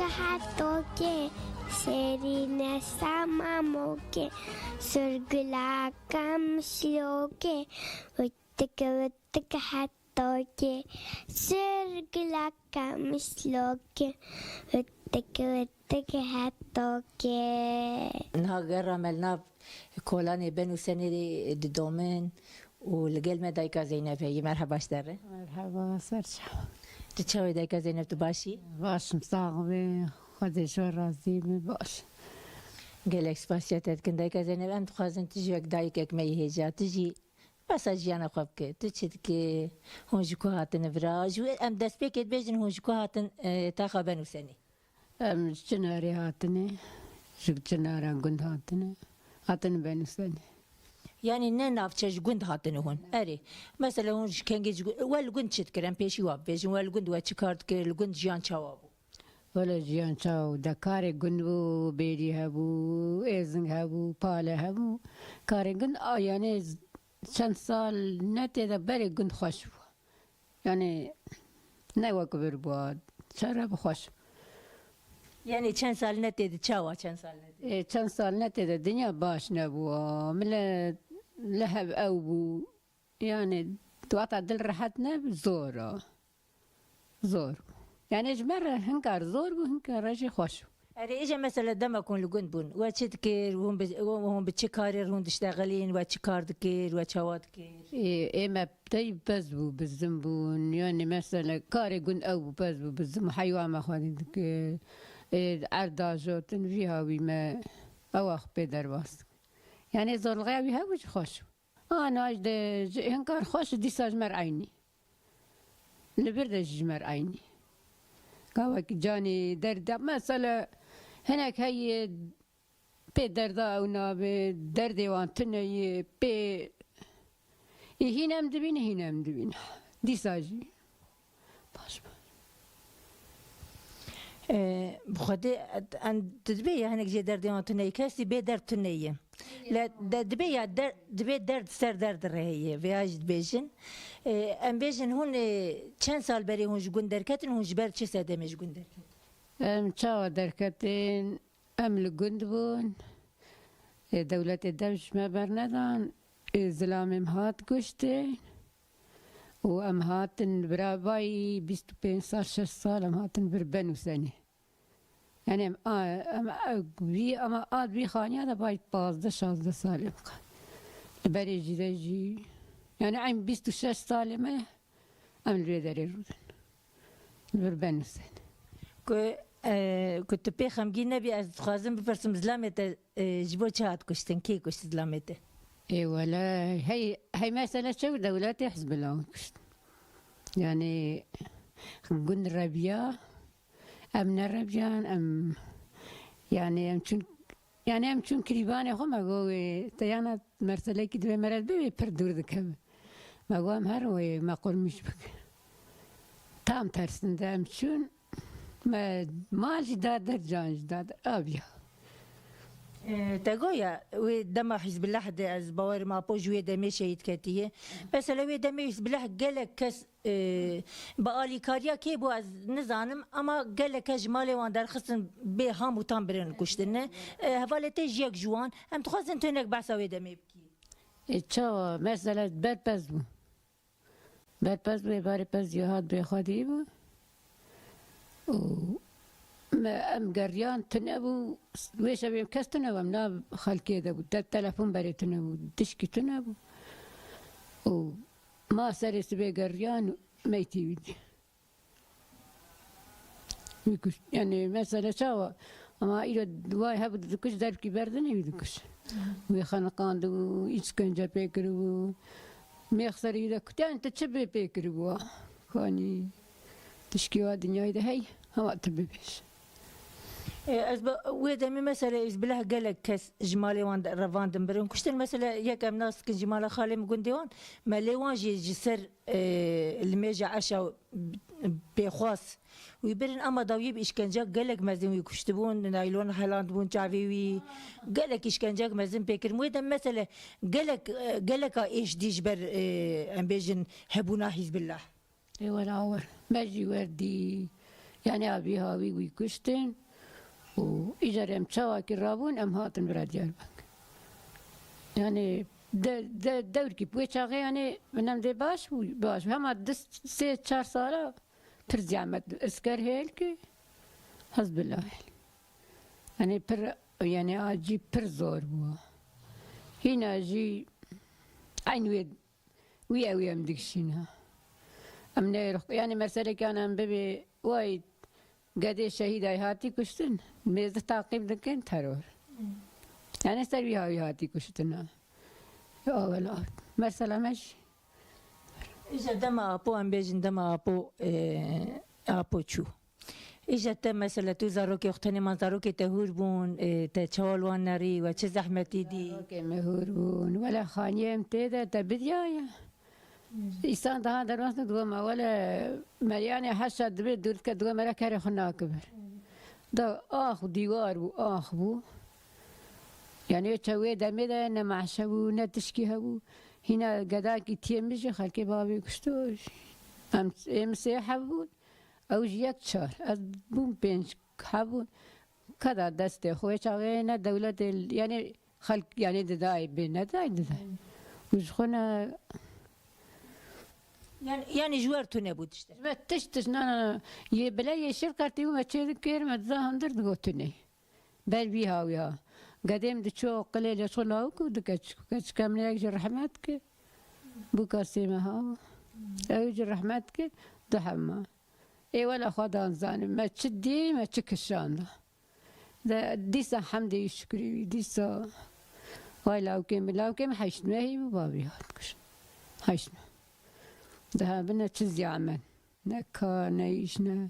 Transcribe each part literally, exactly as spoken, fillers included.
Hetokê, serî nesa mamokê, surgula kamişlokê, witike witike hetokê, surgula kamişlokê, witike witike hetokê. Niha gera me li nav kolanê Ben û Senê didomin û li gel me dayika Zeynep heye. Merheba ji te re. Merheba, ser çav. Tu çawa yî dayika Zeynep, tu baş î? Baş im, sax bî. Xwedê ji we razî be, baş. Gelek spasiya te dikin dayika Zeynep. Em dixwazin tu jî wek dayikek me yî hêja. Tu jî behsa jiyana xwe bike. Tu çi dikî? Hûn ji ku hatine vira? Ji wê em destpêkê dibêjin hûn ji ku hatin, e, taxa Ben û Senê? Em ji Çinarê hatine, ji Çinara gund hatine, hatine Ben û Senê. Yanî ne navçe, ji gund hatine hûn? Erê. Mesela hûn ji kengê ji gu-, we li gund çi dikir? Em pêşî wa bibêjin. We li gund we çi kar dikir? Li gund jiyan çawa bû? Wele jiyan çawa bû? De karê gund bû, bêrî hebû, êzing hebû, pale hebû. Karê gund, a, yanî çend sal ne tê de berê gund xweş bû. Yanî ne wek vir bû, çare bi xweş. Yanî çend sal ne tê de, çawa çend sal ne tê de? Ê, çend sal ne tê de dinya baş nebû. Milet li hev ew bû. Yanî wata dil rehet nebû, zor a. Zor. Yanî ji me re hinkar zor bû, hinkar re jî xweş bû. Erê, îja mesela dema ku hûn li gund bûn, we çi dikir? Hûn bi, hûn bi çi karê re hûn diştexilîn? We çi kar dikir? We çawa dikir? Ê, ê me tey pez bû, bizim bûn. Yanî mesela karê gund ew bû, pez bû, bizim û heywa me xwedî dikir. Ê, erd dajotin, vî hawî me ewa xwe pê derbas dikir. Yanî zorlixiya wî hebû jî xweş bû. Ana ji de ji hinkar xweş dîsa ji me re eynî. Li vir de jî ji me re eynî. Gavekî canê derd, mesela hinek heye pê derda ew nabe, derdê wan tune ye, pê ê hîn em dibîne, hîn em dibîne. Dîsa jî. Baş, baş. Ee, bi xwedê, em, tu dibê ya hinek jê derdê wan tune ye, kesî bê derd tune ye. Le, de, dibê ya der-, dibê derd ser derd re heye, vêya jî dibêjin. Ee, em bêjin hûn, e, çend sal berê hûn ji gund derketin, hûn ji ber çi sedemê ji gund derketin? Em çawa derketin? Em li gund bûn. Ê, dewletê dev ji me bernedan. Ê, zilamê min hat kuştin. Û em hatin bira vay bîst û pênc sal, şeş sal em hatin vir Ben û Senê. Yani em, a, em, e, vî, ama ad vî xaniya de vay pazdeh şazdeh salê bika. Li berê jî de jî, yani em bîst û şeş salê me em li vê derê rûdin. Li vir Ben û Senê. Ku, e, ku tu pê xemgîn nebî, ez dixwazim bipirsim, zilamê te, e, ji bo çi hat kuştin? Kê kuşt zilamê te? Ê wele, hey, hey mesele çi bû? Dewletê Hizbullah kuşt. Yani gund reviya, em nereviyan, em, yani em çûn, yani em çûn kirîbanê xwe, me got wê te yana merselekî divê mere bibê pir dûr dikeve. Me got em herin wê me qurmîş bikin. Tam tersinde em çûn, me mal jî da der, can jî da der. Aviya. E, te got ya, wê dema Hizbullah de ez bawerim Apo ji wê demê şehîd ketiye. Mesela wê demê Hizbullah gelek kes, e, bi alîkariya kê bû ez nizanim, ama gelek kes ji malê wan derxistin bê ham û tam birin kuştin. E, hevalê te jî yek ji wan. Em dixwazin tu hinek behsa wê demê bikî. E, çawa? Mesela berpez bû. Berpez bû, ê barê pez ya hat bê xwedî bû. Û me, em geriyan tune bû. Wê şevê kes tune bû, em nav xelkê de bû. Te-, telefon berê tune bû, tişkî tune bû. Û ma serê sibê geriyan û meytî wî dî. Wî kuşt. Yani mesele çawa? Ama îro vay hebû dikuş, derkî berdinê wî dikuş. Wî xeniqandibû, îşkence pê kiribû. Mêx serî de kut. Yani tu çi bê pê kiribû? Kanî tişkî wa dinyayê de hey, hema tu bibêj. E, ez bi wê demê mesele, ez bileh gelek kes ji malê wan de revandin birin kuştin. Mesele yek em nas dikin ji mala xalê min gundê wan, me lê wan jî ji ser e, li mêja eşa pêxwas wî birin, ama dawiyê bi îşkencek gelek mezin wî kuştibûn, naylon helandibûn çavê wî, gelek îşkencek mezin pê kirin. Wê de mesele gelek, e, geleka êş dî ji ber, e, em bêjin hebûna Hîzbillah. Ê were awer. Me jî wer dî. Yani a vî hawî wî kuştin û îcar em çawakî rabûn, em hatin vira Diyarbekir. Yani de, de, dewrkî wê çaxê yani min em dê baş bû, baş bû. Hema du sê çar sala pir zehmet bû. Esker hêl ki, Hezbillah hêl. Yani pir, yani acî pir zor bû. Hîna jî eyn wê Wî ew em dikişîne. Em ne, yani meseleke em bibê way gedê şehîday hatî kuştin, mêzi taqîb dikin teror. Yani ser wî hawî hatî kuştin. Ya wela, mesela me jî. Îja dema apo, em bêjin dema apo, e, apo çû. Îja te mesela tu zarokê xwe tenê man, zarokê te hûr bûn, e, te çawa li wan nerî we çi zehmetî dî? Zarokê me hûr bûn. Wele xaniyê em tê de te bidiyaye. Îsan daha dermas ne digo me, wele me yani heşa dibê dûr dike digo me re kerê xwe nakibir. Da ax û dîwar bû, ax bû. Yani çewê demê de ne mahşe bû, ne tişkî hebû. Hîna gedakî tiyê min jî xelkê bavê kuşto. Em, êm sê heb bûn. Ew ji yek çar. Ez bûm pênc hebûn. Keda destê xwe çaxê ne dewletê, yani xelk, yani didayê bê nedayê didayê. Û ji xwe ne Yani, yani ji wer tune bû tişte. Ji me tişt tişt, na, na, na. Yê bile yê şirketî û me çê dikir, me diza hundir digo tune. Ber vî hawiya. Gedêm diço qilê li ço lawik û di keçik. Keçika min yek ji rehmet kir. Bûka sê meha. Ew ji rehmet kir. Du hema. Ê wela xwe dan zanim. Me çi dî, me çi kişanda. De dîsa hemdê wî şikrî wî. Dîsa. Vay lawkê min, lawkê min heşt mehî bû, bavê hat kuşt. Heşt meh. Daha bine çi ziyamen. Ne kar, ne îş, ne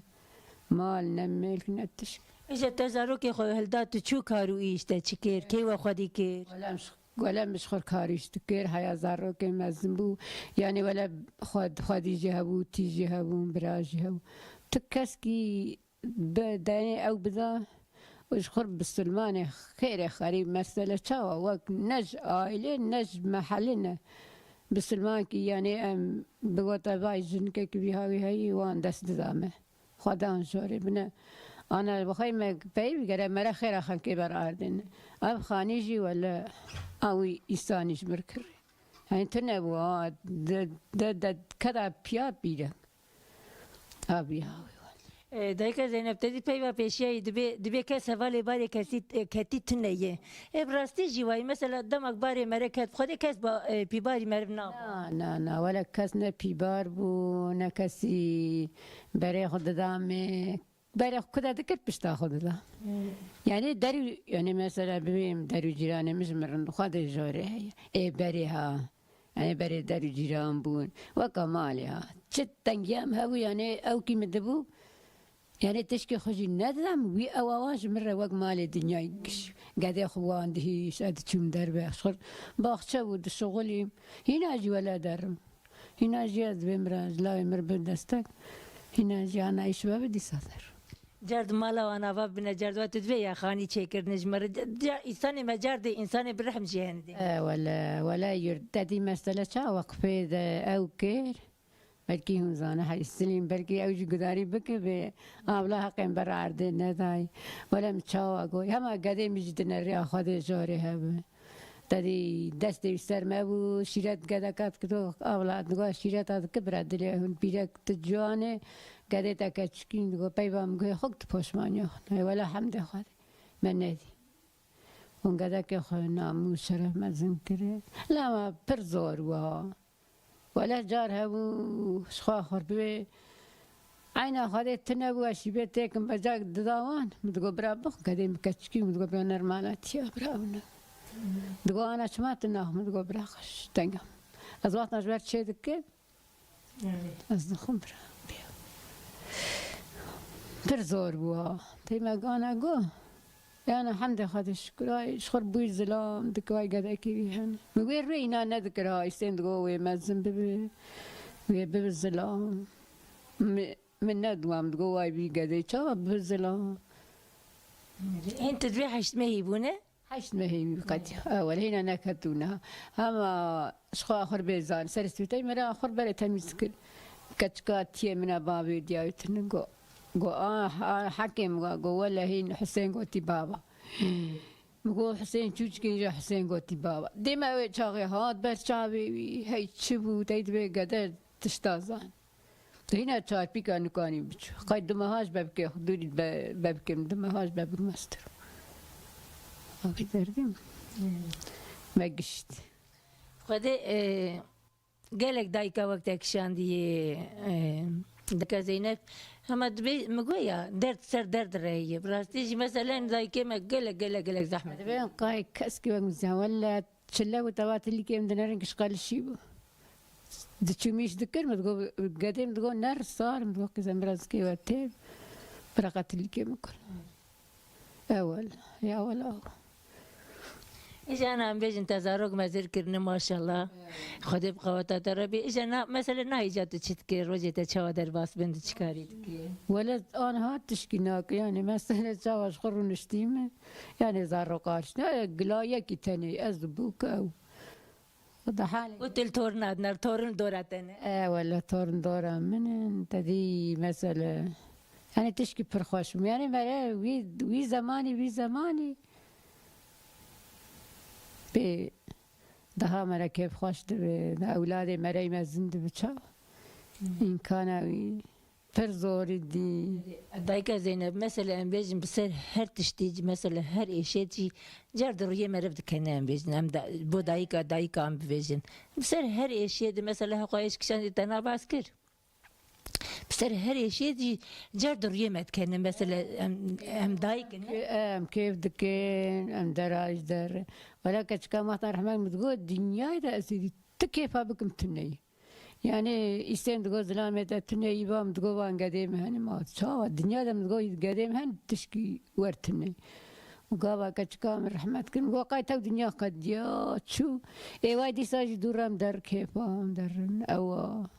mal, ne milk, ne tişk. Îja te zarokê xwe hilda, tu çû kar û îş te çi kir? Kê we xwedî kir? Wele em ji, wele em ji xwe kar û îş dikir, heya zarokê mezin bû. Yani wele xwe, xwedî jî hebû, tî jî hebûn, bira jî hebû. Tu keskî bi, denê ew bida û ji xwe bisilmanê xêrê xerîb mesele çawa wek ne ji aîlê ne ji mehelê ne. Bisilmankî, yani em bi gota vay jinikekî vî hawî heyî wan dest dida me. Xwedan jorê bine. Ana bi xwe me peyv gere mere xêra xelkê ber ardêne. Ev xanî jî wele a wî îsanî ji mir kir. Yani tune bû, ha, de, de, de, keda piya pîre. Abi ya. E, dayika Zeynep, te dî peyva pêşiyayî dibê, dibê kes hevalê barê kesî, e, ketî tune ye. E, bi rastî jî wayî, mesela demek barê mere ket, xwedê kes ba, e, pîbarî meriv nabû. Na, na, na, wele kes ne pîbar bû, ne kesî berê xwe dida me. Berê xwe kude dikir pişta xwe dida. Hmm. Yani derû, yani mesela bibêm derû cîranê min ji min rind xwe dê jorê heye. Ê berê ha. Yani berê derû cîran bûn. Weka malê ha. Çi tengiya em hebû yani ew kî min dibû. Yani tişkê xwe jî nedidem. Wî ew awa ji min re wek malê dinyayê giş. Gedê xwe wan dihîş, ez diçûm derve. Xwe baxçe bû, dişuxulîm. Hîna jî wele derim. Hîna jî ez dibêm re, ji lawê mir bi destek. Hîna jî ana îş be bi dîsa der. Cer di mala wan ava bine, cer di we tu divê ya xanî çêkirine ji me re. Ca, însanê me cer dê, însanê bi rehm jî hene dê. E, wele, wele yurt, te dî mesele ça weqfê de ew kir. Belkî hûn zane heysilîn, belkî ew jî gudarî bike bê. Abla heqên ber erdê neday. Wele min çawa got. Hema gedê min jî dine rêya Xwedê jorê hebe. Te dî destê wî ser me bû, şîret gedeka dikir, tu avla digo şîreta dikir bira dilê hûn pîrek tu ciwan e, gedê te keçikîn digo peyva min guhê xwe tu poşmaniya xwe. Hey wela hemdê Xwedê me nedî. Hûn gedekê xwe namû şeref mezin kire. Lema pir zor wa. Wele car hebû, ji xwe xurt bibê. Eyna Xwedê tune bû, ez şîbê têkim, bejak dida wan. Min digot, "Bira bixwe, gedê min keçikî." Min digot, "Bira nermala tiya, bira ew ne." Digot, "Ana çima tu nax?" Min digot, "Bira xwe ji tenga." Ez wexta ji ber çê dikim. Evet. Ez dixwim, bira. Pir zor bû ha. Tey me gana got. Yani hemdê Xwedê şikir, ay, ji xwe bûy zilam, dikir ay gedekî wî hene. Min wê rê îna nedikir ha, îstên digo wê mezin bibe, wê bibe zilam. Mi-, min nediwam, digo way bî gedê, çawa bibe zilam? Hên tu divê heşt mehî bûne? Heşt mehî wî qetî. Ewel hêna neketûna. Hema ji xwe axur bê zan. Serê stûtey me re axur berê temîz kir. Keçika tiyê min a bavê diyawê tinigo. Go, a, a, Hekîm go, go, wele hîn Husên gotî baba. Min go, Husên çûçikê jî Husên gotî baba. Dême wê çaxê hat ber çavê wî, hey çi bû, tey dibê geder tişta zan. Hîna çarpîka nikanî biçû. Qey du meha ji bebikê xwe dûrî be-, bebikê min du meha ji bebik mestir. Avê derdê min. Me gişt. Xwedê, e, Gelek dayika wek te kişandiye, e, dayika Zeynep. Hema dibê, min got ya, derd ser derd re ye. Bi rastî jî, meselen, dayikê me gelek, gelek, gelek zehmet. Dibê qay keskî wek min ziyan. Wele çile û teva tilîkê min dinerin kişqelişî bû. Diçû min îş dikir, min digot, gedê min digot, ner sar, min digot, qîzem, biraz kê we tê, bira qe tilîkê min kir. Ewel, ya wela. Îja na em bêjin te zarok mezin kirine, maşallah. Xwedê bi qeweta te re bê. Îja na, mesele na îca tu çi dikê, rojê te çawa derbas bin, tu çi karî dikê? Wele aniha tişkî nake, yani mesele çawa ji xwe rûniştî me, yani zarok arşine, gila yekî tenê, ez û bûk ew. Xuda halê. Û tu li torna dine, li torin dora te ne? E, wele torin dora min in, te dî mesele. Yani tişkî pir xweş bû. Yani mere wî, wî zemanî, wî zemanî pê daha mere kêfxweş dibe. Ewladê mere mezin dibe ça. Îmkana wî. Pir zorî dî. Dayika Zeynep, mesela em bêjin bi ser her tiştî, mesela her êşê jî car di rûyê meriv dikene, em bêjin. Em da, bo dayika, dayika em bibêjin. Bi ser her êşê di, mesela heqwa êş kişandî te nabas kir. Bi ser her êşê jî car di rûyê me dikene, mesela em, em dayik in. Em kêf dikin, em dera ji der. Wela keçika Mehta rehmet min digot, dinyayê de ez êdî ti kêfa bikim tu neyî. Yani îstên digo zilamê te tune î bam digo van gedê min henî ma. Çawa? Dinya de min digo gedê min hen tişkî wer tune. Û gava keçika min rehmet kirin. Go qay tev dinya qediya çû. Ê way dîsa jî dû rem der kêfa min derin. Ewa.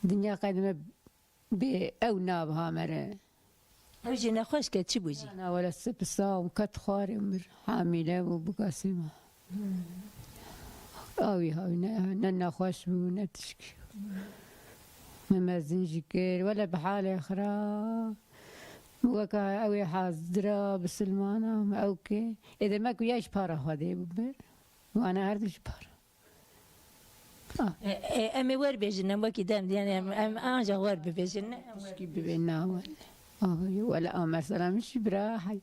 Dinya qedime bê ew nav hamere. Ew jî nexweş ke çi bû jî? Na wele sipisa û ket xwarê mir hamîle bû bikasî me. Awî hawî ne, ne nexweş bû, ne tişkî. Me mezin jî kir, wele bi halê xira. Weka ew ê hazira bisilmana me ew kê. Ê demek ku ya ji para Xwedê bû bir. Wana her du ji para. E, e, em ê wer bêjin, em wekî dem, yani em, em ancak wer bibêjin, ne? Em wer Tişkî bibê na wele. Avê wele a mesela min jî bira hay.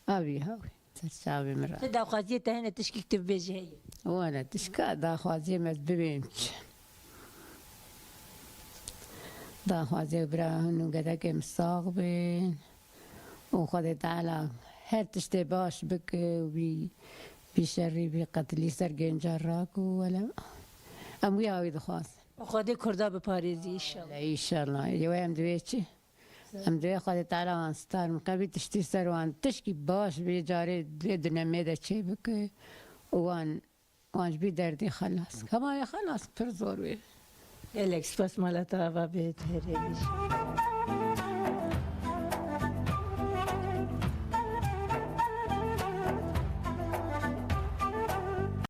Avî hawî. Ser çavê min re. Tu daxwaziyê te hene tişkî tu bibêjî heye? Wele tişka daxwaziyê me bibêm çi? Daxwaziyê bira hûn û gedekê min sax bin. Û Xwedê Teala her tiştê baş bike û bî, bî şerî, bî qetilî ser genca rak û wele em wî hawî dixwazin. Xwedê Kurda biparêzî, înşallah. Wele înşallah. Yê we em divê çi? Em divê Xwedê Teala wan star min qebî tiştî ser wan tişkî baş bê carê dê dinemê de çê bike û wan, wan ji bî derdê xelas. Hema wê xelas pir zor wê. Gelek spas mala te ava bê tu herê bî.